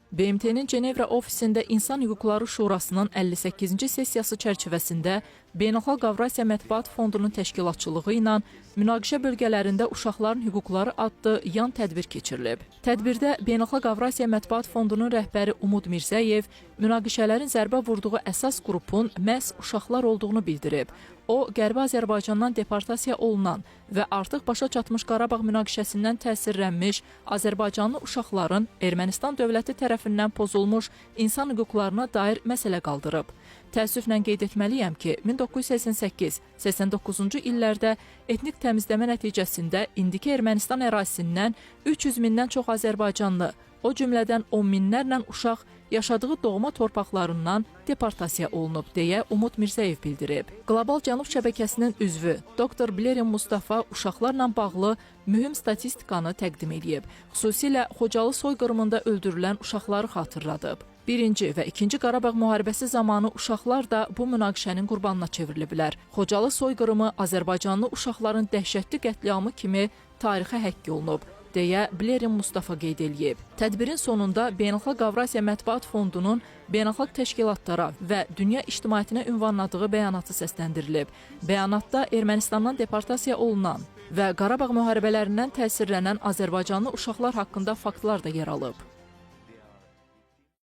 BMT-nin Cenevra ofisində İnsan Hüquqları Şurasının 58-ci sessiyası çərçivəsində Beynəlxalq Avrasiya Mətbuat Fondunun təşkilatçılığı ilə münaqişə bölgələrində uşaqların hüquqları adlı yan tədbir keçirilib. Tədbirdə Beynəlxalq Avrasiya Mətbuat Fondunun rəhbəri Umud Mirzəyev münaqişələrin zərbə vurduğu əsas qrupun məhz uşaqlar olduğunu bildirib. O, Qərbi Azərbaycandan deportasiya olunan və artıq başa çatmış Qarabağ münaqişəsindən təsirlənmiş azərbaycanlı uşaqların Ermənistan dövləti tərəfindən pozulmuş insan hüquqlarına dair məsələ qaldırıb. Təəssüflə qeyd etməliyəm ki, 1988-89-cu illərdə etnik təmizləmə nəticəsində indiki Ermənistan ərazisindən 300 mindən çox azərbaycanlı, o cümlədən 10 minlərlə uşaq yaşadığı doğma torpaqlarından deportasiya olunub deyə Umud Mirzəyev bildirib. Qlobal Cənub şəbəkəsinin üzvü Dr. Blerim Mustafa uşaqlarla bağlı mühüm statistikanı təqdim eləyib. Xüsusilə Xocalı soyqırımında öldürülən uşaqları xatırladıb. Birinci və ikinci Qarabağ müharibəsi zamanı uşaqlar da bu münaqişənin qurbanına çevriliblər. Xocalı soyqırımı azərbaycanlı uşaqların dəhşətli qətliamı kimi tarixə həkk olunub deyə Blerim Mustafa qeyd eləyib. Tədbirin sonunda Beynəlxalq Avrasiya Mətbuat Fondunun beynəlxalq təşkilatlara və dünya ictimaiyyətinə ünvanladığı bəyanatı səsləndirilib. Bəyanatda Ermənistandan deportasiya olunan və Qarabağ müharibələrindən təsirlənən azərbaycanlı uşaqlar haqqında faktlar da yer alıb.